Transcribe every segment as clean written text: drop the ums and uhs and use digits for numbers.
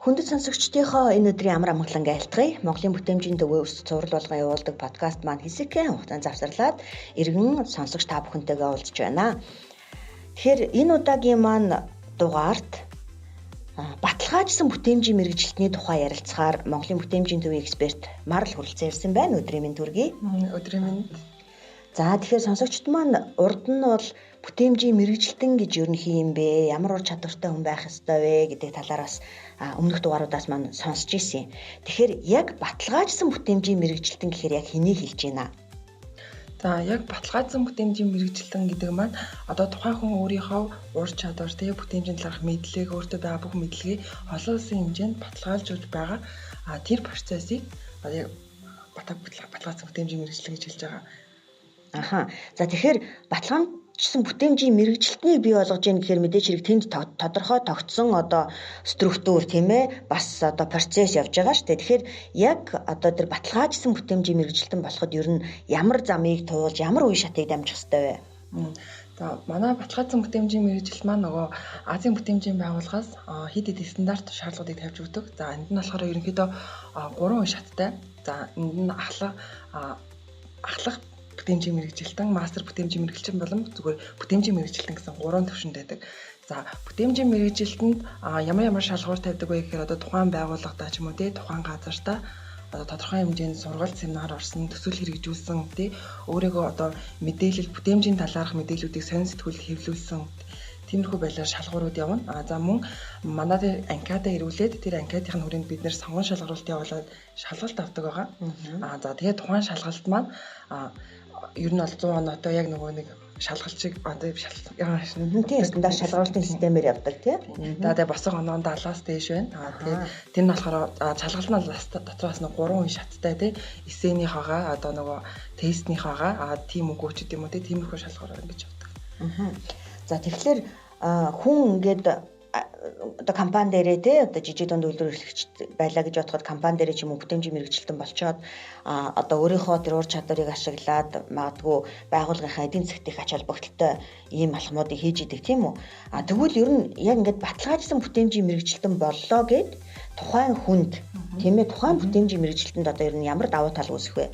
Хүндэт сонсогчдийнхоо энэ өдрийн амар амгалан айлтгая. Монголын бүтээмжийн төвөөс цуврал болгон явуулдаг подкаст маань хэсэгхэн хугацаанд завсарлаад иргэн сонсогч та бүхэнтэйгээ уулзч байна. Тэгэхээр энэ удаагийн маань дугаарт баталгаажсан бүтээмжийн мэргэжилтний тухай ярилцахаар Монголын бүтээмжийн төвийн эксперт Марал хүрэлцэн ирсэн байна. Өдрийн мэнд хүргэе. Өдрийн мэнд. За, тэгэхээр сонсогчд маань урд нь бол бүтээмжийн мэргэжилтэн гэж юу нь хин юм бэ? Ямар ур чадвартай хүн байх ёстой вэ гэдэг талаар бас өмнөх дугааруудаас маань сонсч ирсэн. Тэгэхээр яг баталгаажсан бүтээмжийн мэргэжилтэн гэхээр яг хэнийг хэлж байна? За, яг баталгаажсан бүтээмжийн мэргэжилтэн гэдэг маань одоо тухайн хүн өөрийнхөө ур чадвар, тэгээ бүтээмжийн талаарх мэдлэг, өөртөө байгаа бүх мэдлэгийг олон улсын хэмжээнд баталгаажуулж байгаа. Тэр процессыг одоо яг баталгаажсан бүтээмжийн мэргэжилтэн гэж хэлж байгаа. Аха. За, тэгэхээр баталгаажсан бүтээмжийн мэргэжилтнийг бий болгож гин гэхээр мэдээж хэрэг тэнд тодорхой тогтсон одоо структур, тийм ээ, бас одоо процесс явж байгаа шүү дээ. Тэгэхээр яг одоо тэр баталгаажсан бүтээмжийн мэргэжилтэн болоход ер нь ямар замыг туулж, ямар үе шатыг дамжих ёстой вэ? За, манай баталгаажсан бүтээмжийн мэргэжилт маань нөгөө Азийн бүтээмжийн байгууллагаас хэд хэд стандарт шаардлагуудыг тавьж өгдөг. За, энд нь болохоор ерөнхийдөө 3 үе шаттай. За, энд нь ахлах бүтээмжийн мэргэжилтэн, мастер бүтээмжийн мэргэжилтэн болон зүгээр бүтээмжийн мэргэжилтэн гэсэн 3 төвшөнд байдаг. За, бүтээмжийн мэргэжилтэнд ямар ямар шалгуур тавьдаг вэ гэхээр одоо тухайн байгууллагадаа ч юм уу, тий, тухайн газартаа одоо тодорхой хэмжээнд сургалт, семинар орсон, төсөл хэрэгжүүлсэн, тий, өөрийгөө одоо мэдээлэл, бүтээмжийн талаарх мэдээллүүдийг сонин сэтгүүлд хэвлүүлсэн, тиймэрхүү байдлаар шалгуурууд явна. За, мөн манай тэр анкетаа ирүүлээд тэр анкетын хүрээнд бид нэр сонгон шалгаруулалт явуулаад шалгалт авдаг байгаа. За, тэгээд тухайн шалгалт маань ер нь бол 100 оноотой, яг нөгөө нэг шалгалт шиг одоо Тийм, стандарт шалгаруулалтын системээр явдаг, тий. За, тэгээ босго оноо 70-аас дээш байна. Тэгээд тэр нь болохоор шалгалт нь бол дотроос нь 3 үе шаттай, тий. Эссенийхээгаа, одоо нөгөө тестнийхээгаа, тийм үгүй ч гэдэм үү, тий, тиймэрхүү шалгуураар ингэж явдаг. За, тэгэхээр хүн ингээд одоо компани дээрээ, те, одоо жижиг дунд үйлдвэр эрхлэгч байлаа гэж бодоход компани дээрээ ч юм уу бүтээмжийн мэргэжилтэн болчоод одоо өөрийнхөө тэр ур чадварыг ашиглаад магадгүй байгууллагынхаа эдийн засгт их ач холбогдолтой ийм алхмуудыг хийж идэг, тийм үү? Тэгвэл ер нь яг ингээд баталгаажсан бүтээмжийн мэргэжилтэн боллоо гэд тухайн хүнд, тийм ээ, тухайн бүтээмжийн мэргэжилтэнд одоо ер нь ямар давуу тал үүсэх вэ?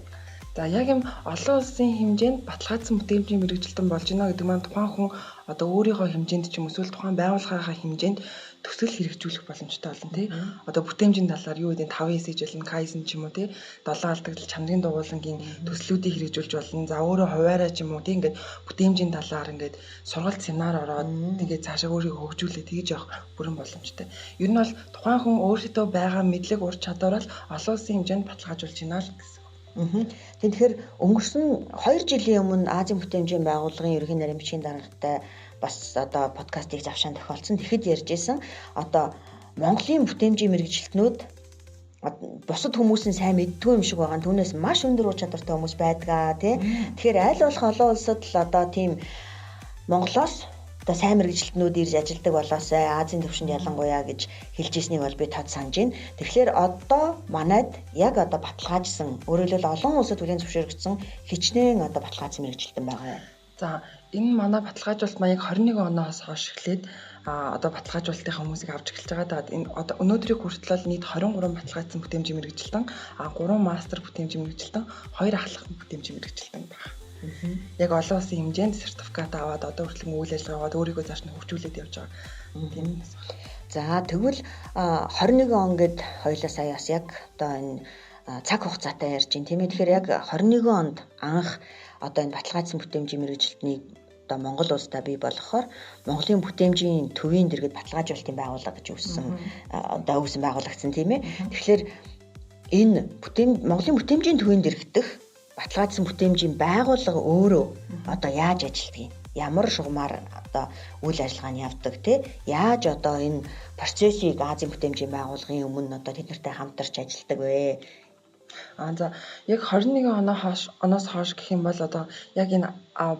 За, яг юм олон улсын хэмжээнд баталгаажсан бүтээмжийн мэргэжилтэн болж байна гэдэг маань тухайн хүн одоо өөрийнхөө хэмжээнд ч юм эсвэл тухайн байгууллагынхаа хэмжээнд төсөл хэрэгжүүлэх боломжтой болно, тий. Одоо бүтээмжийн талаар юу гэдэг 5S гэж болно, Kaizen ч юм уу, тий. Долоон алдагдал, чанарын дугуйлангийн төслүүдийг хэрэгжүүлж болно. За, өөрөө хувиараа ч юм уу, тий, ингээд бүтээмжийн талаар ингээд сургалт, семинар ороод ингээд цаашаа өөрийгөө хөгжүүлээ тэгж явах бүрэн боломжтой. Ер нь бол тухайн хүн өөрсдөө байгаа мэдлэг, ур чадвараа олон улсын хэмжээнд баталгаажуулж байна л гэсэн. Тэгэхээр өнгөрсөн 2 жилийн өмнө Азийн бүтээмжийн байгууллагын ерөнхий нарийн бичгийн даргатай бас одоо подкастыг завшаан тохиолдсон. Тэгэхэд ярьж исэн, одоо Монголын бүтээмжийн мэргэжилтнүүд бусад хүмүүс нь сайн мэддгүй юм шиг байгаа. Түүнээс маш өндөр ур чадвартай хүмүүс байдгаа, тий. Тэгэхээр аль болох олон улсад л одоо тийм Монголоос одоо сайн мэргэжилтнүүд ирж ажилладаг болоосай, Азийн түвшинд ялангуяа гэж хэлж ирснийг бол би тод санаж байна. Тэгэхээр одоо манайд яг одоо баталгаажсан, өөрөөр хэлбэл олон улсад хүлээн зөвшөөрөгдсөн хичнээн одоо баталгаажсан мэргэжилтэн байгаа юм. За, энэ манай баталгаажуулалт маань яг 21 оноос хойш эхлээд одоо баталгаажуулалтын хүмүүсийг авч эхэлж байгаа. Энэ одоо өнөөдрийг хүртэл бол нийт 23 баталгаажсан бүтээмжийн мэргэжилтэн, 3 мастер бүтээмжийн мэргэжилтэн, 2 ахлах бүтээмжийн мэргэжилтэн байна. Яг олон улсын хэмжээнд сертификат аваад одоо хүртэл үйл ажиллагаа яваад өөрийгөө цааш нь хөгжүүлээд явж байгаа. Тийм байна. За, тэгвэл 21 он гэд хоёлаа сая бас яг одоо энэ цаг хугацаатай ярьж байна, тийм ээ. Тэгэхээр яг 21 онд анх одоо энэ баталгаажсан бүтээмжийн мэргэжилтнийг одоо Монгол улсдаа бий болгохоор Монголын бүтээмжийн төвийн дэргэд баталгаажуулалтын байгууллага гэж үүссэн, одоо үүсэн байгуулагдсан, тийм ээ. Тэгэхээр энэ Монголын бүтээмжийн төвийн дэргэдэх баталгаажсан бүтээмжийн байгууллага өөрөө одоо яаж ажилладаг юм? Ямар шугамар одоо үйл ажиллагаа нь явдаг, те? Яаж одоо энэ процессыг Азийн бүтээмжийн байгууллагын өмнө одоо тэд нартай хамтарч ажилладаг вэ? За, яг 21 оноос хойш гэх юм бол одоо яг энэ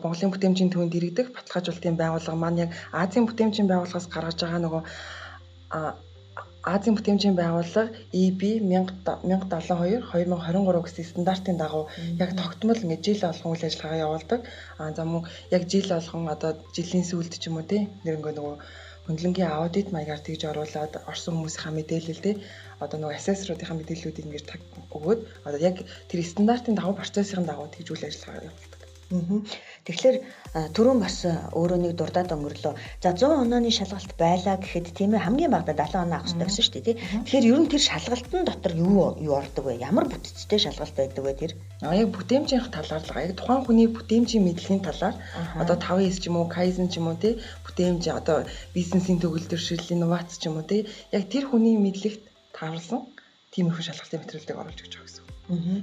Монголын бүтээмжийн төвөнд дэргэдэх баталгаажуулалтын байгууллага маань яг Азийн бүтээмжийн байгууллагаас гаргаж байгаа нөгөө Азийн бүтээмжийн байгууллага EB 1072 2023 гэсэн стандартын дагуу яг тогтмол ингээд жил болгон үйл ажиллагаа явуулдаг. За, мөн яг жил болгон одоо жилийн сүүлд ч юм уу, тий, нэр ингээд нөгөө хөндлөнгийн аудит маягаар тэгж оруулаад орсон хүмүүсийнхаа мэдээлэл те одоо нөгөө assessor-уудынхаа мэдээллүүдийг ингэж өгөөд одоо яг тэр стандартын дагуу, процессын дагуу тэгж үйл ажиллагаа явуулдаг. Тэгэхээр түрүүн бас өөрөө нэг дурдаад өнгөрлөө. За, 100 онооны шалгалт байлаа гэхэд, тийм ээ, хамгийн багадаа 70 оноо авах хэрэгтэй гэсэн шүү дээ, тий. Тэгэхээр ер нь тэр шалгалтын дотор юу юу ордог вэ? Ямар бүтцтэй шалгалт байдаг вэ тэр? А яг бүтээмжийн талаар л, яг тухайн хүний бүтээмжийн мэдлэгийн талаар, одоо 5S ч юм уу, Kaizen ч юм уу, тий, бүтээмж, одоо бизнесийн төгөлдршил, инновац ч юм уу, тий, яг тэр хүний мэдлэгт тааруулсан тиймэрхүү шалгалтын материалыг оруулж өгч байгаа гэсэн.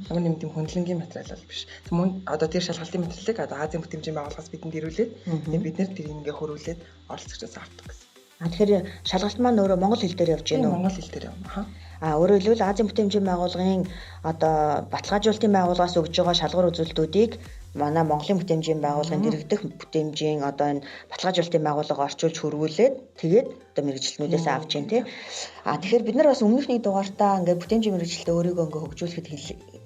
Ямар нэг тийм хөндлөнгийн материал бол биш. Мөн одоо тэр шалгалтын материалыг одоо Азийн бүтээмжийн байгууллагаас бидэнд ирүүлээд, тэгээд бид нэр тэрийг ингээ хөрвүүлээд оролцогчоос авдаг гэсэн. А тэгэхээр шалгалт маань өөрөө монгол хэл дээр явж байна уу? Монгол хэл дээр явна. А өөрөөр хэлбэл, Азийн бүтээмжийн байгууллагын одоо баталгаажуулалтын байгууллагаас өгж байгаа шалгуур үзүүлэлтүүдийг манай Монголын бүтээмжийн байгууллагын дэргэдэх бүтээмжийн одоо энэ баталгаажуулалтын байгууллага орчуулж хөрвүүлээд, тэгээд одоо мэргэжилтнүүдээс авч байна, тий. А тэгэхээр бид нар бас өмнөх нэг дугаартаа ингээд бүтээмжийн мэргэжилтээ өөрийгөө ингээд хөгжүүлэхэд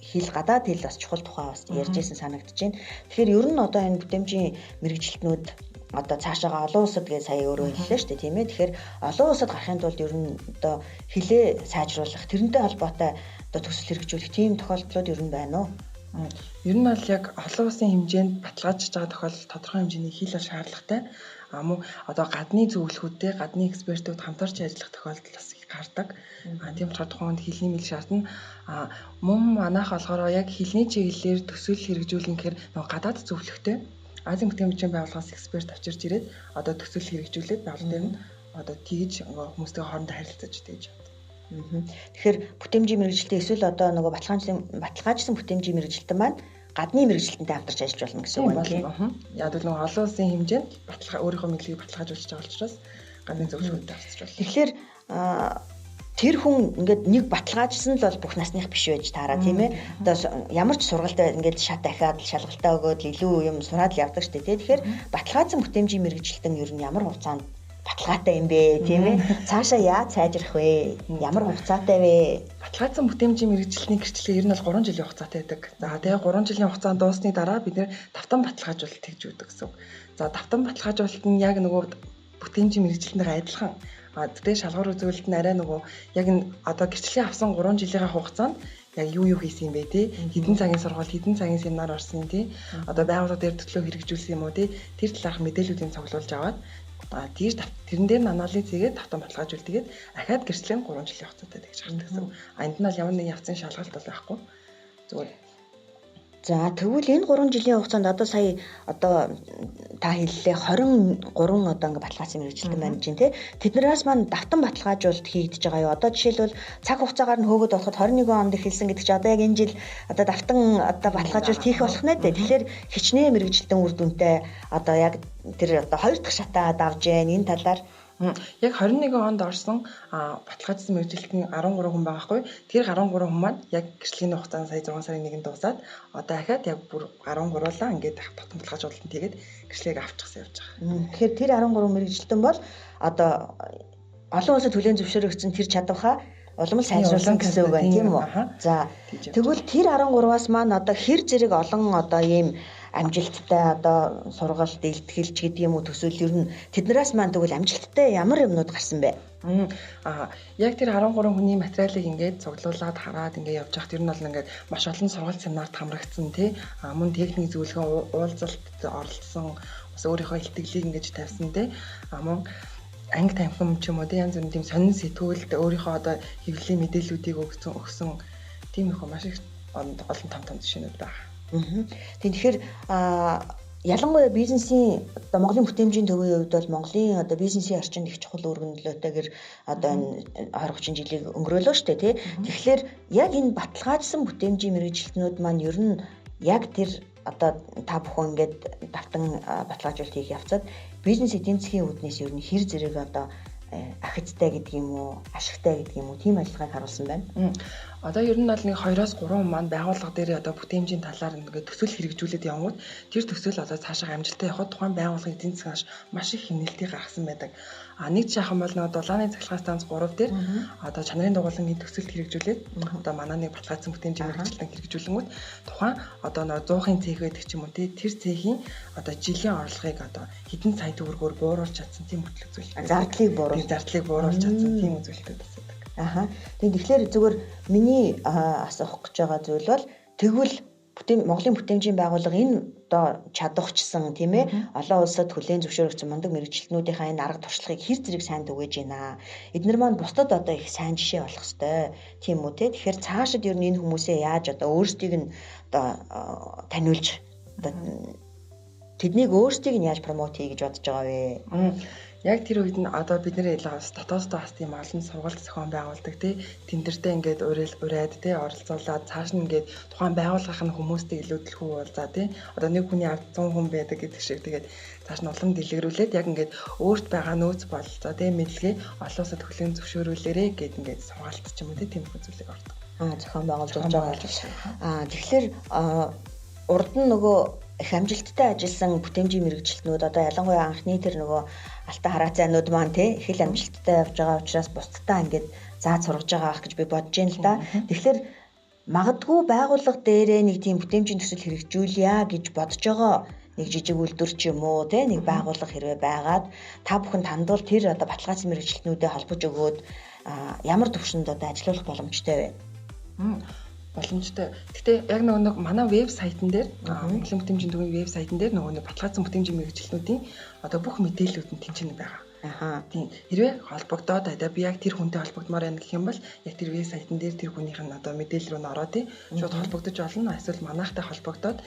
хэл, гадаад хэл бас чухал тухай бас ярьж байсан санагдаж байна. Тэгэхээр ер нь одоо энэ бүтээмжийн мэргэжилтнүүд одоо цаашаага олон улсад гэж сая өөрөө хэллээ шүү дээ, тийм ээ. Тэгэхээр олон улсад гарахын тулд ер нь одоо хэлээ сайжруулах, тэрнтэй холбоотой одоо төсөл хэрэгжүүлэх тийм тохиолдлууд ер нь байна уу? Ер нь бол яг олон улсын хэмжээнд баталгаажиж байгаа тохиолдолд тодорхой хэмжээний хэл бол шаардлагатай. А мөн одоо гадны зөвлөхүүдтэй, гадны экспертүүд хамтарч ажиллах тохиолдол бас их гардаг. А тийм болохоор тухайн хүнд хэлний мэдлэг шаардна. А мөн манайх болохоор яг хэлний чиглэлээр төсөл хэрэгжүүлнэ гэхээр нөгөө гадаад зөвлөхтэй Азийн бүтээмжийн байгууллагаас эксперт авчирч ирээд одоо төсөл хэрэгжүүлээд байгууллага дээр нь одоо тэгж хүмүүстэй хоорондоо харилцаж тэгж явдаг. Тэгэхээр бүтээмжийн мэргэжилтэн эсвэл одоо нөгөө баталгаажсан бүтээмжийн мэргэжилтэн маань гадны мэргэжилтэнтэй хамтарч ажиллаж болно гэсэн үг байна, тийм. Яг л нөгөө олон улсын хэмжээнд баталгаа, өөрийнхөө мэдлэгийг баталгаажуулж байгаа учраас гадны зөвлөгөөтэй харьцаж болно. Тэгэхээр тэр хүн ингээд нэг баталгаажсан л бол бүх насных биш байж таараа, тийм ээ. Одоо ямар ч сургалт ингээд шат дахиад шалгалтаа өгөөд илүү юм сураад л явдаг шүү дээ, тийм. Тэгэхээр баталгаажсан бүтээмжийн мэргэжилтэн ер нь ямар хугацаанд баталгаатай юм бэ, тийм ээ? Цаашаа яаж сайжрах вэ? Ямар хугацаатай вэ? Баталгаажсан бүтээмжийн мэргэжилтний гэрчлэгээ ер нь бол 3 жилийн хугацаатай байдаг. За, тэгээ 3 жилийн хугацаанд дууссаны дараа бид нэр давтан баталгаажуулалт тэгж өгдөг гэсэн үг. За, давтан баталгаажуулалт нь яг нөгөө бүтээмжийн мэргэжилтнийхээ адилхан. А тэгтээ шалгуур үзүүлэлт нь арай нөгөө яг энэ одоо гэрчлэгээ авсан 3 жилийнхаа хугацаанд яг юу юу хийсэн юм бэ, тий, хэдэн цагийн сургалт, хэдэн цагийн семинар орсон юм, тий, одоо байгууллага дээр төлөө хэрэгжүүлсэн юм уу, тий, тэр талаарх мэдээллүүдийг цуглуулж аваад тийж тэрэн дээр нь анализ хийгээд давтан баталгаажуулт тэгээд ахаад гэрчлэг нь 3 жилийн хугацаатай тэгж гардаг гэсэн. А энд нь бол ямар нэгэн явцын шалгалт бол байхгүй. Зүгээр. За, тэгвэл энэ 3 жилийн хугацаанд одоо сая одоо та хэллээ, 23 одоо ингээ баталгаажсан мэргэжилтэн байна чинь, тий. Тэднээс маань давтан баталгаажуулалт хийгдэж байгаа юу? Одоо жишээлбэл, цаг хугацаагаар нь хөөгөөд болоход 21 онд эхэлсэн гэдэг чинь одоо яг энэ жил одоо давтан одоо баталгаажуулалт хийх болох нэ дээ. Тэгэхээр хичнээн мэргэжилтэн үр дүнтэй одоо яг тэр одоо хоёр дахь шатаа давж гэн энэ талаар? Яг 21 онд орсон баталгаажсан мэргэжилтэн 13 хүн байгаа хгүй. Тэр 13 хүн маань яг гэрчлэгийн хугацаанд сая 6 сарын 1-нд дуусаад одоо ахаад яг бүр 13-лаа ингээд татан баталгаажуулалт тэгээд гэрчлэгийг авчихсан явж байгаа. Тэгэхээр тэр 13 мэргэжилтэн бол одоо олон улсад хүлээн зөвшөөрөгдсөн тэр чадвараа улам л сайжруулсан гэсэн үг байна, тийм үү? За, тэгвэл тэр 13-аас маань одоо хэр зэрэг олон одоо ийм амжилттай одоо сургалт, илтгэлч гэдэг юм уу, төсөөл ер нь тэднээс маань тэгвэл амжилттай ямар юмнууд гарсан бэ? Аа яг тэр 13 хүний материалыг ингээд цуглуулад хараад ингээд явж байхад ер нь бол ингээд маш олон сургалт, семинарт хамрагдсан, тий, а мөн техник зөвлөгөө уулзалт оролцсон, бас өөрийнхөө илтгэлийг ингээд тавьсан, тий, а мөн анги танхим ч юм уу, тий, янз бүрийн тийм сонин сэтгүүлд өөрийнхөө одоо хэвлэлийн мэдээллүүдийг өгсөн тийм их маш их олон том том жишээнүүд байна. Тийм, тэгэхээр ялангуяа бизнесийн одоо Монголын бүтээмжийн төвийн хувьд бол Монголын одоо бизнесийн орчинд их чухал үүрэг нөлөөтэйгэр одоо энэ 20 30 жилийг өнгөрөөлөө шүү дээ, тий. Тэгэхээр яг энэ баталгаажсан бүтээмжийн мэргэжилтнүүд маань ер нь яг тэр одоо та бүхэн ингээд давтан баталгаажуулалт хийх явцад бизнес эдийн засгийн үүднээс ер нь хэр зэрэг одоо ахицтай гэдэг юм уу, ашигтай гэдэг юм уу, тийм ажиллагааг харуулсан байна. Одоо ер нь бол нэг 2-оос 3 хүн маань байгууллага дээр одоо бүтээмжийн талаар ингээд төсөл хэрэгжүүлээд явангууд тэр төсөл одоо цаашаа амжилттай явахад тухайн байгууллагын эдийн засгаас маш их хэмнэлтийг гаргасан байдаг. А нэг жишээ юм бол нөгөө дулааны цахилгаан станц 3 дээр одоо чанарын дугуулангийн төсөлт хэрэгжүүлээд одоо манай нэг баталгаажсан бүтээмжийн мэргэжилтэн хэрэгжүүлэнгүүт тухайн одоо нөгөө 100-ын цех байдаг ч юм уу тий, тэр цехийн одоо жилийн орлогыг одоо хэдэн сая төгрөгөөр бууруулж чадсан тийм хөтлөх зүйл. Зардлыг бууруулж чадсан тийм үзүүлэлтүүд бас байдаг. Аха. Тэгэхээр зүгээр миний асуух гэж байгаа зүйл бол тэгвэл Монголын бүтээмжийн байгууллага энэ одоо чадварчсан тийм ээ олон улсад хүлээн зөвшөөрөгдсөн мундаг мэргэжилтнүүдийнхаа энэ арга туршлагыг хэр зэрэг сайн түгээж байна. Эднэр маань бусдад одоо их сайн жишээ болох ёстой. Тийм үү те. Тэгэхээр цаашид ер нь энэ хүмүүсээ яаж одоо өөрсдийг нь одоо таниулж одоо тэднийг өөрсдийг нь яаж промот хий гэж бодож байгаа вэ? Яг тэр үед нь одоо бид нэр дотооддоо бас тийм олон сургалт зохион байгуулдаг тий. Тэндэртээ ингээд урайд тий оролцуулаад цааш нь ингээд тухайн байгууллагын хүмүүстэй илүү төлхөө уулзаа тий. Одоо нэг хүний ард 100 хүн байдаг гэдэг шиг тэгээд цааш нь улам дэлгэрүүлээд яг ингээд өөрт байгаа нөөц бололцоо тий мэдлэгээ олон улсад хүлээн зөвшөөрүүлээрэ гэд ингээд сургалт ч юм уу тий тийм зүйлийг ордог. Зохион байгуулж байгаа. Тэгэхээр урд нь нөгөө их амжилттай ажилласан бүтээмжийн мэргэжилтнүүд одоо ялангуяа анхны тэр нөгөө алтан хараацайнууд маань тий их л амжилттай явж байгаа учраас бусдаа ингээд зааж сургаж байгаа ах гэж би бодож байна л да. Тэгэхээр магадгүй байгууллага дээрээ нэг тийм бүтээмжийн төсөл хэрэгжүүлье гэж бодож байгаа нэг жижиг үйлдвэр ч юм уу тий нэг байгууллага хэрвээ байгаад та бүхэн тандвал тэр одоо баталгаажсан мэргэжилтнүүдэд холбож өгөөд ямар төвшөнд одоо ажиллах боломжтой вэ? Боломжтой. Гэхдээ яг нөгөө нэг манай вебсайтн дээр Монголын бүтээмжийн төвийн вебсайтн дээр нөгөө нэг баталгаажсан бүтээмжийн мэргэжилтнүүдийн одоо бүх мэдээллүүд нь тэнцэнэ байгаа. Аха. Тийм. Хэрвээ холбогдоод одоо би яг тэр хүнтэй холбогдмоор байна гэх юм бол яг тэр вебсайтн дээр тэр хүнийх нь одоо мэдээлэл рүү н ороо тий шууд холбогдож болно. Эсвэл манайхтай холбогдоод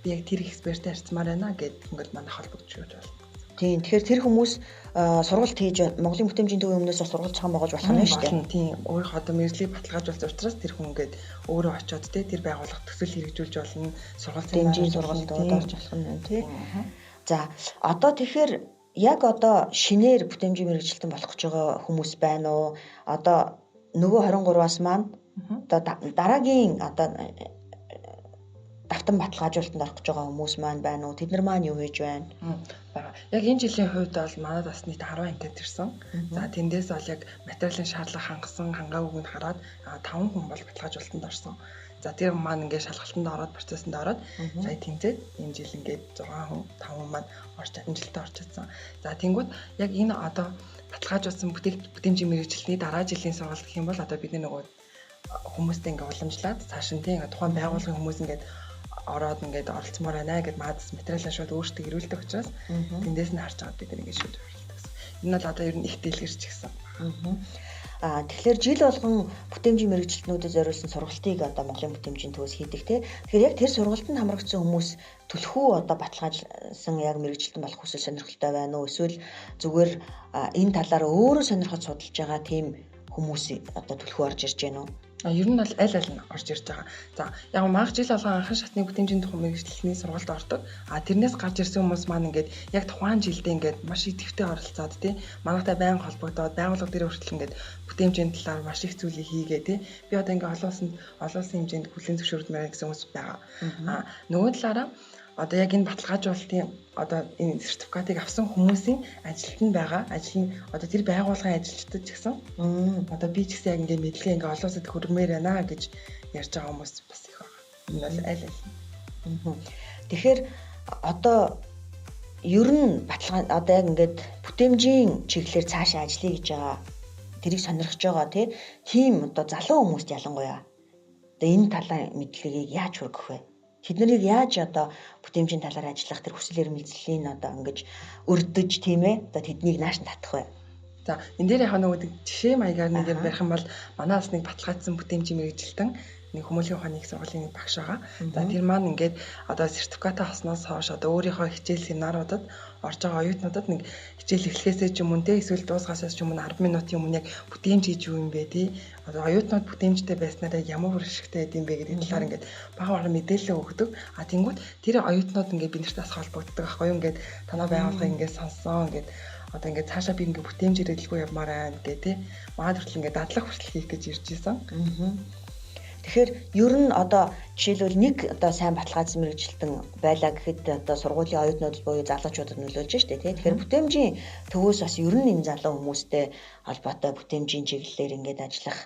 би яг тэр эксперттэй харьцмаар байна гэд ингээд манайх холбогдож болно. Тийм. Тэгэхээр тэр хүмүүс сургалт хийж Монголын бүтээмжийн төвийн өмнөөс сургалт зохион байгуулж болох нь шүү дээ. Тийм. Өөрийнхөө одоо мэргэжлийг баталгаажуулсан учраас тэр хүн ингээд өөрөө очиод тий тэр байгууллага төсөл хэрэгжүүлж болно. Сургалт дэмжийн сургалтууд орж болох нь байна тий. За одоо тэгэхээр яг одоо шинээр бүтээмжийн мэргэжилтэн болох гэж байгаа хүмүүс байна уу? Одоо нөгөө 23-аас маань одоо дараагийн одоо давтан баталгаажуулалтанд орох гэж байгаа хүмүүс маань байна уу? Тэд нар маань юу хийж байна? Байгаа. Яг энэ жилийн хувьд бол манад бас нийт 10 анкет ирсэн. За тэндээс бол яг материалын шаардлага хангасан, хангаагүйг нь хараад 5 хүн бол баталгаажуулалтанд орсон. За тэр маань ингээд шалгалтанд ороод процессонд ороод сая тэнцээд энэ жил ингээд 6 хүн 5 хүн маань орч амжилттай орч чадсан. За тэнгууд яг энэ одоо баталгаажуулсан бүтээмжийн мэргэжилтний дараа жилийн сургалт гэх юм бол одоо бидний нөгөө хүмүүстэй ингээд уламжлаад цааш нь тийм тухайн байгууллагын хүмүүс ингээд ороод ингээд оролцмоор байна гэд маадс материалаа шууд өөрсдөө ирүүлдэг учраас тэндээс нь харж байгаа бид ингээд шууд оролцдог гэсэн. Энэ бол одоо ер нь их дэлгэрч гисэн. Тэгэхээр жил болгон бүтээмжийн мэргэжилтнүүдэд зориулсан сургалтыг одоо Монголын бүтээмжийн төвөөс хийдэг те. Тэгэхээр яг тэр сургалтанд хамрагдсан хүмүүс түлхүү одоо баталгаажсан яг мэргэжилтэн болох хүсэл сонирхолтой байна уу? Эсвэл зүгээр энэ талаар өөрөө сонирхож судалж байгаа тийм хүмүүс одоо түлхүү орж ирж байна уу? Ер нь бол аль аль нь орж ирж байгаа. За яг манх жил болгон анхан шатны бүтээмжийн тухай мэргэжилтний сургалт ордог. А тэрнээс гарч ирсэн хүмүүс маань ингээд яг тухайн жилдээ ингээд маш идэвхтэй оролцоод тий манайхтай байнга холбогдоод байгууллага дээр хүртэл ингээд бүтээмжийн талаар маш их зүйлийг хийгээ тий. Би одоо ингээд олон улсын хэмжээнд хүлээн зөвшөөрөгдмөр гэсэн хүмүүс байгаа. А нөгөө талаараа одоо яг энэ баталгаажуулалтын одоо энэ сертификатыг авсан хүмүүсийн ажилт нь байгаа. Ажил нь одоо тэр байгууллагын ажилчдад ч гэсэн одоо би ч гэсэн яг ингээд мэдлэгээ ингээд олон улсад хөргмээр байна гэж ярьж байгаа хүмүүс бас их байгаа. Энэ бол аль аль. Тэгэхээр одоо ер нь баталгаа одоо яг ингээд бүтээмжийн чиглэлээр цаашаа ажиллая гэж байгаа тэрийг сонирхож байгаа тийм одоо залуу хүмүүст ялангуяа одоо энэ талын мэдлэгийг яаж хүргэх вэ? Тэд нарыг яаж одоо бүтээмжийн талаар ажиллах тэр хүсэл эрмэлзлийг одоо ингэж өрдөж тийм одоо тэднийг нааш нь татах вэ? За энэ дээр яг нөгөө жишээ маягаар нэг юм барих юм бол манай бас нэг баталгаажсан бүтээмжийн мэргэжилтэн нэг хүмүүлийн ухааны их сургуулийн нэг багш байгаа. За тэр маань ингээд одоо сертификатаа авсанаас хойш одоо өөрийнхөө хичээл семинаруудад орж байгаа оюутнуудад нэг хичээл эхлэхээсээ ч юм уу те эсвэл дуусгаасаас ч юм уу 10 минутын өмнө яг бүтээмж гэж юу юм бэ те одоо оюутнууд бүтээмжтэй байснараа ямар үр ашигтай байд юм бэ гэдэг талаар ингээд бага бага мэдээлэл өгдөг. А тэнгууд тэр оюутнууд ингээд бид нарт бас холбогддог аахгүй юу, ингээд танаа байгууллагыг ингээд сонссон ингээд одоо ингээд цаашаа би ингээд бүтээмж ирэлгүй явмаар байна гэ те манай хүртэл ингээд дадлах хүртэл хийх гэж ирж исэн. Тэгэхээр ер нь одоо жишээлбэл нэг одоо сайн баталгаажсан мэргэжилтэн байлаа гэхэд одоо сургуулийн оюутнууд буюу залуучуудад нөлөөлж штэ тий. Тэгэхээр бүтээмжийн төвөөс бас ер нь энэ залуу хүмүүстэй холбоотой бүтээмжийн чиглэлээр ингээд ажиллах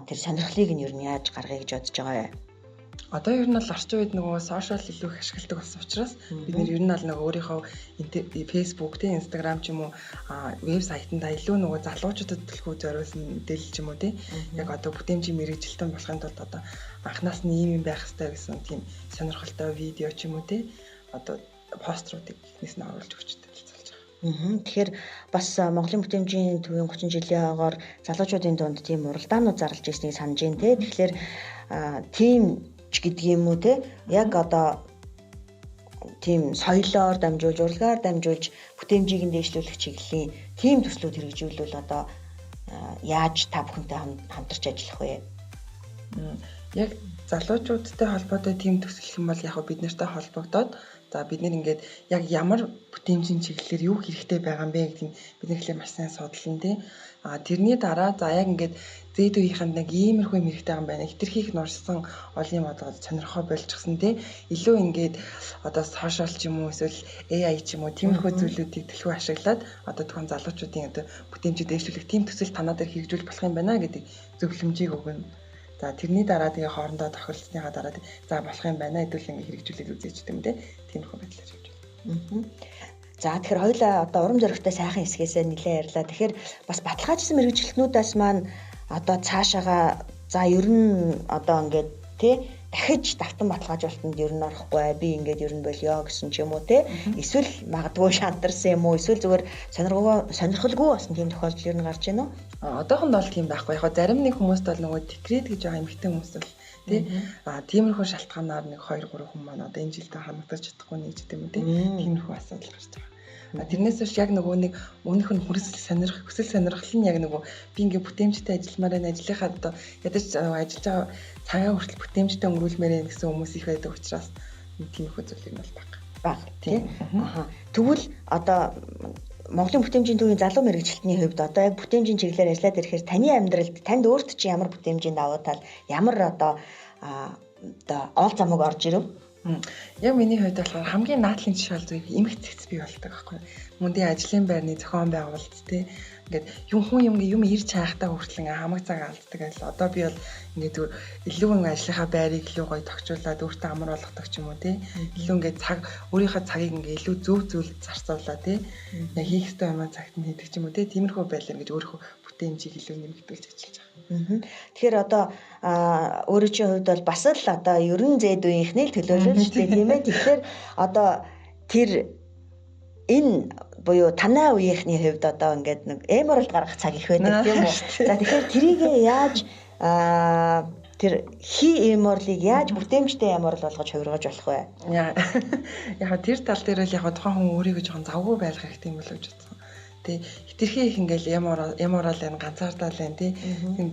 тэр сонирхлыг нь ер нь яаж гаргая гэж бодож байгаа вэ? Одоо ер нь бол орчин үед нөгөө сошиал илүү их ашигладаг болсон учраас бид нэр ер нь бол нөгөө өөрийнхөө Facebook, тийм Instagram ч юм уу вебсайтанда илүү нөгөө залуучуудад төлхөө зориулсан мэдээлэл ч юм уу тийм яг одоо бүтээмжийн мэргэжилтэн болохын тулд одоо анханаас нь ийм юм байх хэрэгтэй гэсэн тийм сонирхолтой видео ч юм уу тийм одоо поструудыг эхнээс нь оруулж өгч танилцуулж байгаа. Тэгэхээр бас Монголын бүтээмжийн төвийн 30 жилийн ойгоор залуучуудын дунд тийм уралдаанууд зарлж ирснийг санаж байна те. Тэгэхээр тийм ч гэдэг юм уу те яг одоо тийм соёлоор дамжуулж, урлагаар дамжуулж бүтээмжийг нь дээшлүүлэх чиглэлийн тийм төслүүд хэрэгжүүлвэл одоо яаж та бүхэнтэй хамтарч ажиллах вэ? Яг залуучуудтай холбоотой тийм төсөл гэх юм бол яг бид нартай холбогдоод за бид нэр ингээд яг ямар бүтээмжийн чиглэлээр юу хэрэгтэй байгаа юм бэ гэдгийг бид нар эхлээд маш сайн судлана тий. А тэрний дараа за яг ингээд зэд үеийнхэнд нэг иймэрхүү юм хэрэгтэй юм байна. Хитрхи их нурсан олон юм одоо сонирхоо болчихсон тий. Илүү ингээд одоо сошиал ч юм уу эсвэл AI ч юм уу тиймэрхүү зүйлүүдийг төлхөө ашиглаад одоо тухайн залуучуудын одоо бүтээмжийг дээшлүүлэх тийм төсөл танаа дээр хэрэгжүүлэх болох юм байна гэдэг зөвлөмжийг өгнө. За тэрний дараа тэгээ хоорондоо тохиролцсныхаа дараа за болох юм байна хэдүүл ингээ хэрэгжүүлээд үзээч гэдэг юм те. Тиймэрхүү байдлаар явж байна. За тэгэхээр хоёулаа одоо урам зоригтой сайхан хэсгээсээ нэлээд ярьлаа. Тэгэхээр бас баталгаажсан мэргэжилтнүүдээс маань одоо цаашаага за ер нь одоо ингээд тий дахиж давтан баталгаажуулалтанд ер нь орохгүй би ингээд ер нь болио гэсэн ч юм уу те эсвэл магадгүй шантарсан юм уу эсвэл зүгээр сонирхолгүй болсон тийм тохиолдол ер нь гарч байна уу? Одоохонд бол тийм байхгүй. Яг зарим нэг хүмүүст бол нөгөө декрет гэж байгаа эмэгтэй хүмүүс бол тий тиймэрхүү шалтгаанаар нэг 2 3 хүн маань одоо энэ жилдээ хамгаалж чадахгүй нэг ч гэдэм үү тий тиймэрхүү асуудал гарч байгаа. Тэрнээс биш яг нөгөө нэг өмнөх нь хүсэл сонирхол хүсэл сонирхол нь яг нөгөө би ингээ бүтээмжтэй ажилламаар байна ажлынхаа одоо ядаж ажиллаж байгаа цагаа хүртэл бүтээмжтэй өнгөрүүлмээр байна гэсэн хүмүүс их байдаг учраас тиймэрхүү зүйлийг нь бол бага. Бага тий. Аха. Тэгвэл одоо Монголын бүтээмжийн төвийн залуу мэргэжилтний хувьд одоо яг бүтээмжийн чиглэлээр ажиллаад ирэхээр таны амьдралд танд өөрт чинь ямар бүтээмжийн давуу тал ямар одоо ол замыг орж ирэв? Яг миний хувьд болохоор хамгийн наадлын жишээ бол зөв эмх цэгц бий болдог байхгүй. Мөндийн ажлын байрны зохион байгуулалт те ингээд юм хүн юм юм ирж хайхтаа хүртэл ингээ хамаг цаг алддаг ажил. Одоо би бол ингээд зүгээр илүү ингээ ажлынхаа байрыг илүү гоё тохижуулаад өөртөө амар болгодог ч юм уу те. Илүү ингээ цаг өөрийнхөө цагийг ингээ илүү зөв зүйлд зарцуулаа те. Яг хийх ёстой юмаа цагт нь хийдэг ч юм уу те. Тиймэрхүү байдлаар ингэж өөрийнхөө бүтээмжийг илүү нэмэгдүүлж ажиллаж байгаа. Тэгэхээр одоо өөрийн чинь хувьд бол бас л одоо ерөн зээд үеийнхний л төлөөлөл шүү дээ тийм ээ. Тэгэхээр одоо тэр энэ буюу танай үеийнхний хувьд одоо ингээд нэг эморалд гаргах цаг их байдаг тийм үү. За тэгэхээр тэрийг яаж тэр хи эморлыг яаж бүтээмжтэй эморл болгож хувиргаж болох вэ? Яг тэр тал дээр л яг тухайн хүн өөрийгөө жоохон завгүй байлгах хэрэгтэй юм болов уу гэж бодсон. Тэ хитрхи их ингээл яморал энэ ганцаардаал энэ тий.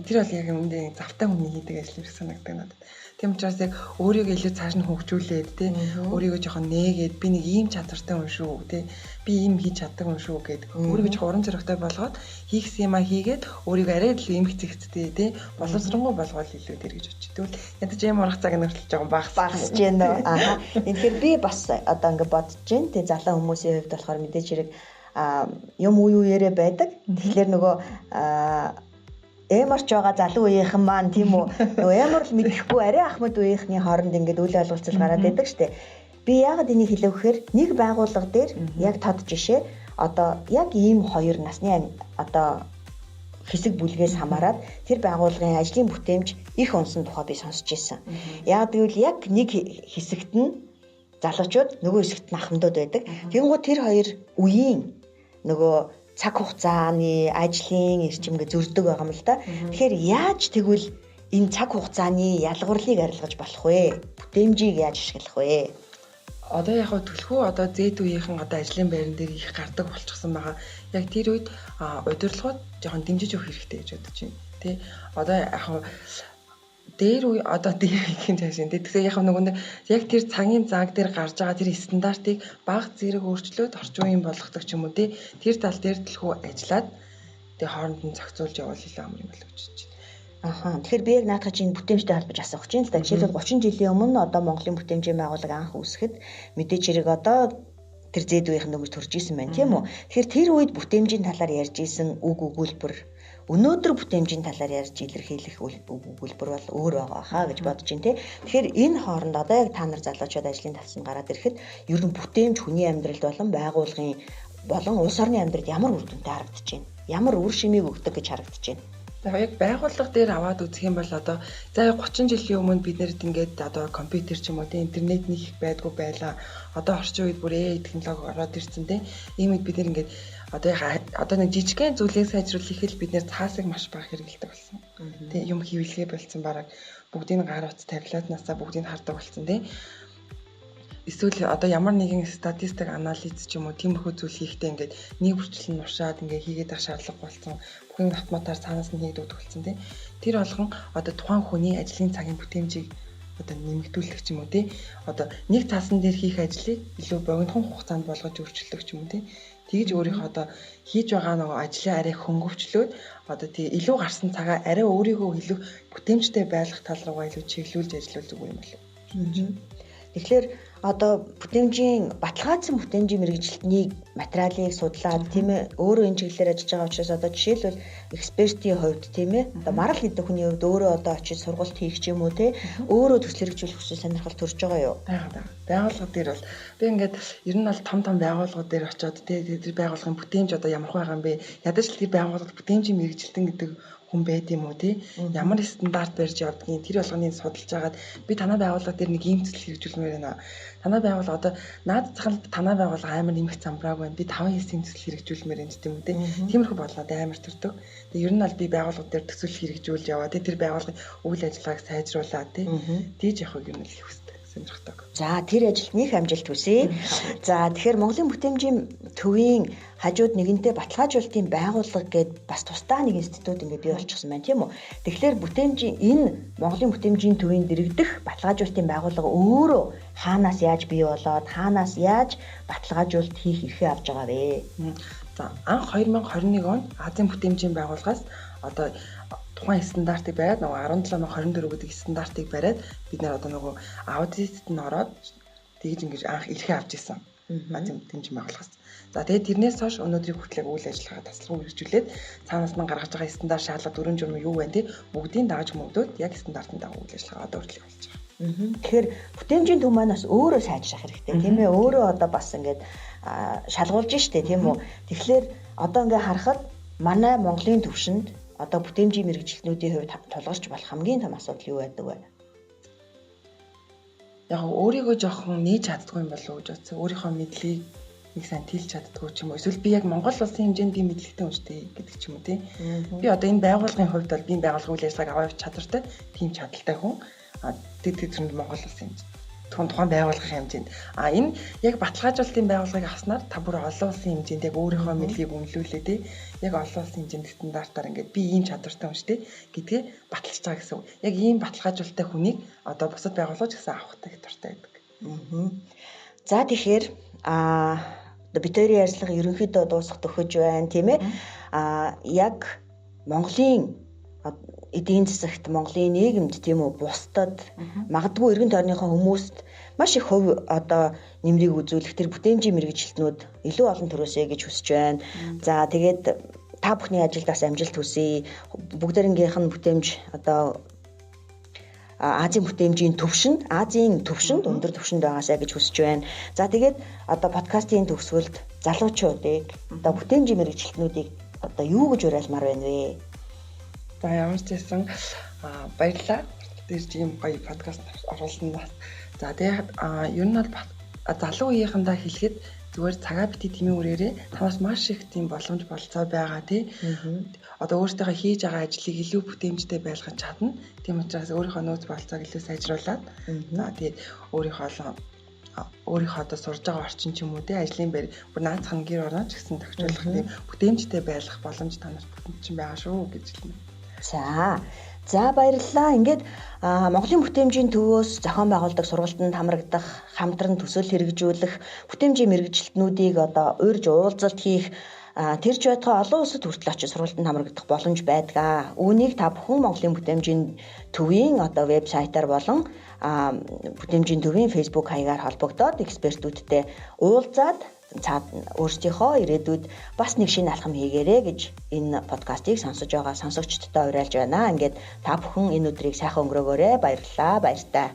Тэр бол яг үүндээ завтай хүний хийдэг ажил юм шиг санагддаг надад. Тийм учраас яг өөрийгөө илүү цааш нь хөгжүүлээд тий өөрийгөө жоохон нээгээд би нэг ийм чадвартай хүн шүү тий би ийм хийж чаддаг хүн шүү гэд өөрийгөө жоохон урам зоригтой болгоод хийхсэн юмаа хийгээд өөрийгөө арай илүү эмх зэгцтэй тий боловсронгуй болгоод илүү тэр гэж бодчих. Тэгвэл ядаж юм урах цаг нь хүртэл жоохон багасж байна. Аа. Тэгэхээр би бас одоо ингэ бодож байна. Тий залуу хүмүүсийн хувьд болохоор мэдээж хэрэг юм үе үеэрээ байдаг. Тэгэхээр нөгөө эморч байгаа залуу үеийнхэн маань тийм үү нөгөө эмор л мэдэхгүй арай ахмад үеийнхний хооронд ингээд үйл ойлголцол гараад байдаг штэ. Би яагаад энийг хэлэв гэхээр нэг байгууллага дээр яг тод жишээ одоо яг ийм хоёр насны одоо хэсэг бүлгээс хамаарат тэр байгууллагын ажлын бүтээмж их унсан тухай би сонсч ирсэн. Яг гэвэл яг нэг хэсэгт нь залуучууд нөгөө хэсэгт нь ахмадууд байдаг. Тэгэнгүүт тэр хоёр үеийн нөгөө цаг хугацааны ажлын эрчимгээ зөрдөг байгаа юм л да. Тэгэхээр яаж тэгвэл энэ цаг хугацааны ялгуурлыг арилгаж болох вэ? Бүтээмжийг яаж ашиглах вэ? Одоо яг хөө төлхөө одоо зэд үеийнхэн одоо ажлын байран дээр их гардаг болчихсон байгаа. Яг тэр үед удирдлагууд жоохон дэмжиж өгөх хэрэгтэй гэж бодож байна. Тэ одоо яг хөө дээр үе одоо дээр гэх юм цааш энэ. Тэгэхээр яг нөгөө нэг яг тэр цагийн цаг дээр гарч байгаа тэр стандартыг баг зэрэг өөрчлөөд орчин үеийн болгодог ч юм уу тий. Тэр тал дээр төлхөө ажиллаад тэгээ хооронд нь зохицуулж явуул илүү амар юм болов гэж бодож байна. Аха. Тэгэхээр би яг наадах чинь бүтээмжтэй холбож асуух чинь л да. Жишээлбэл 30 жилийн өмнө одоо Монголын бүтээмжийн байгууллага анх үүсгэхэд мэдээж хэрэг одоо тэр зэд үеийнхэн дөнгөж төрж исэн байна, тийм үү? Тэгэхээр тэр үед бүтээмжийн талаар ярьж исэн үг өгүүлбэр өнөөдөр бүтээмжийн талаар ярьж илэрхийлэх үг өгүүлбэр бол өөр байгаа хаа гэж бодож байна те. Тэгэхээр энэ хооронд одоо яг та нар залуучууд ажлын тавцанд гараад ирэхэд ер нь бүтээмж хүний амьдралд болон байгууллагын болон улс орны амьдралд ямар үр дүнтэй харагдаж байна? Ямар үр шимийг өгдөг гэж харагдаж байна? За яг байгууллага дээр аваад үзэх юм бол одоо за 30 жилийн өмнө бид нарт ингээд одоо компьютер ч юм уу тийм интернет нэг их байдгүй байлаа. Одоо орчин үед бүр AI технологи ороод ирсэн тийм. Ийм үед бид нар ингээд одоо яг одоо нэг жижигхэн зүйлийг сайжруулах хэл бид нэр цаасыг маш бага хэрэглэдэг болсон. Тийм юм хийвлэгээ болцсон бараг бүгдийг гар утас тавилаатнаасаа бүгдийг хардаг болсон тийм. Эсвэл одоо ямар нэгэн статистик анализ ч юм уу тиймэрхүү зүйл хийхдээ ингээд нэг бүрчлэн нушаад ингээд хийгээд байх шаардлага болсон. Бүх юм автоматар цаанаас нь хийгддэг болсон тийм. Тэр болгон одоо тухайн хүний ажлын цагийн бүтээмжийг одоо нэмэгдүүлэх ч юм уу тий. Одоо нэг цаасан дээр хийх ажлыг илүү богинохон хугацаанд болгож өөрчлөх ч юм уу тий. Тэгж өөрийнхөө одоо хийж байгаа нөгөө ажлын арай хөнгөвчлөөд одоо тий илүү гарсан цагаа арай өөрийгөө илүү бүтээмжтэй байлгах тал руугаа илүү чиглүүлж ажиллавал зүгээр юм болов. Тэгэхээр одоо бүтээмжийн баталгаажсан бүтээмжийн мэргэжилтнийг материалыг судлаад тийм ээ өөрөө энэ чиглэлээр ажиллаж байгаа учраас одоо жишээлбэл экспертийн хувьд тийм ээ одоо марал гэдэг хүний хувьд өөрөө одоо очиж сургалт хийх ч юм уу тийм өөрөө төсөл хэрэгжүүлэх хүсэл сонирхол төрж байгаа юу? Байгууллага дээр бол би ингээд ер нь бол том том байгууллагууд дээр очиод тийм тэр байгууллагын бүтээмж одоо ямар байгаа юм бэ? Ядаж л тэр байгууллагад бүтээмжийн мэргэжилтэн гэдэг хүн байд юм уу тий ямар стандарт барьж явдгийг тэр болгоныг судалж агаад би танай байгууллага дээр нэг ийм төсөл хэрэгжүүлмээр байна. Танай байгууллага одоо наад захын танай байгууллага амар нэмэх замбрааг байна. Би 5 хэсгийн төсөл хэрэгжүүлмээр байна гэдэг юм уу тий. Тиймэрхүү бодлоод амар төрдөг. Тэгээ ер нь бол би байгууллага дээр төсөл хэрэгжүүлж яваа тий тэр байгууллагын үйл ажиллагааг сайжруулаад тий тийж явахыг ер нь л хүсдэг сонирхдаг. За тэр ажилд нэх амжилт хүсье. За тэгэхээр Монголын бүтээмжийн төвийн хажууд нэгэнтээ баталгаажуулалтын байгууллага гээд бас тусдаа нэг институт ингээд бий болчихсон байна тийм үү. Тэгэхээр бүтээмжийн энэ Монголын бүтээмжийн төвийн дэрэгдэх баталгаажуулалтын байгууллага өөрөө хаанаас яаж бий болоод хаанаас яаж баталгаажуулалт хийх эрхээ авч байгаа вэ? За анх 2021 онд Азийн бүтээмжийн байгууллагаас одоо тухайн стандартыг бариад нөгөө 17024 гэдэг стандартыг бариад бид нэр одоо нөгөө аудитод нь ороод тэгж ингэж анх эрхээ авч исэн. Азийн бүтээмжийн байгууллагаас. За тэгээд тэрнээс хойш өнөөдрийг хүртэл үйл ажиллагаа тасалгүй хэрэгжүүлээд цаанаас нь гаргаж байгаа стандарт шаардлага дүрэм журам юу вэ те бүгдийг дагаж мөгдөөд яг стандартын дагуу үйл ажиллагаа одоо хүртэл болж байгаа. Тэгэхээр бүтээмжийн төв маань бас өөрөө сайжрах хэрэгтэй тийм ээ. Өөрөө одоо бас ингээд шалгуулж штэ тийм үү. Тэгэхээр одоо ингээ харахад манай Монголын төвшөнд одоо бүтээмжийн мэргэжилтнүүдийн хувьд тулгарч болох хамгийн том асуудал юу байдаг вэ? Яг өөрийгөө жоохон нээж чаддгүй юм болов уу гэж бодсон. Өөрийнхөө мэдлэгийг нэг сайн тэлж чаддгүй ч юм уу. Эсвэл би яг Монгол улсын хэмжээнд би мэдлэгтэй хүн шүү дээ гэдэг ч юм уу тий. Би одоо энэ байгууллагын хувьд бол би энэ байгууллагын үйл ажиллагааг аваа явуух чадвартай, тийм чадaltaй хүн. А тэр тэнд Монгол улсын хэмжээнд тухайн байгууллагын хэмжээнд. А энэ яг баталгаажуулалтын байгууллагыг авснаар та бүр олон улсын хэмжээнд яг өөрийнхөө мэдлэгийг үнэлүүлээ тий. Яг олон улсын хэмжээнд стандартаар ингээд би ийм чадвартай хүн шүү дээ гэдгээ баталж байгаа гэсэн үг. Яг ийм баталгаажуулалттай хүнийг одоо бусад байгууллага ч гэсэн авахтай их дуртай байдаг. За тэгэхээр бид хоёрын ярьцлага ерөнхийдөө дуусах төхөж байна тийм ээ. Яг Монголын эдийн засагт, Монголын нийгэмд тийм үү бусдад магадгүй эргэн тойрныхоо хүмүүст маш их хувь одоо нэмрийг үзүүлэх тэр бүтээмжийн мэргэжилтнүүд илүү олон төрөөсэй гэж хүсэж байна. За тэгээд та бүхний ажилд бас амжилт хүсье. Бүгдээрнгийнх нь бүтээмж одоо Азийн бүтээмжийн төвшөнд, Азийн төвшөнд өндөр төвшөнд байгаасай гэж хүсэж байна. За тэгээд одоо подкастын төгсгөлд залуучуудыг одоо бүтээмжийн мэргэжилтнүүдийг одоо юу гэж уриалмаар байна вэ? За ямар ч байсан баярлалаа. Тэр ийм гоё подкаст оруулсан бас. За тэгээд ер нь бол залуу үеийнхэндээ хэлэхэд зүгээр цагаа бити тэмээ үрээрээ танаас маш их тийм боломж болцоо байгаа тий. Одоо өөртөөхөө хийж байгаа ажлыг илүү бүтээмжтэй байлгах чадна. Тийм учраас өөрийнхөө нөөц болцоог илүү сайжруулад за тэгээд өөрийнхөө одоо сурж байгаа орчин ч юм уу тий ажлын байр бүр наацхан гэр орноо ч гэсэн тохиолдох тийм бүтээмжтэй байлгах боломж та нарт бүтэн чинь байгаа шүү гэж хэлнэ. За баярлалаа. Ингээд Монголын бүтээмжийн төвөөс зохион байгуулдаг сургалтанд хамрагдах, хамтран төсөл хэрэгжүүлэх, бүтээмжийн мэргэжилтнүүдийг одоо урьж уулзалт хийх Тэр ч байтугай олон улсад хүртэл очиж сургалтанд хамрагдах боломж байдаг. Үүнийг та бүхэн Монголын бүтээмжийн төвийн одоо вебсайтаар болон бүтээмжийн төвийн Facebook хаягаар холбогдоод экспертүүдтэй уулзаад цаад өөрсдийнхөө ирээдүйд бас нэг шинэ алхам хийгээрэй гэж энэ подкастыг сонсож байгаа сонсогчдод уриалж байна. Ингээд та бүхэн энэ өдрийг сайхан өнгөрөөгөөрэй. Баярлалаа. Баяртай.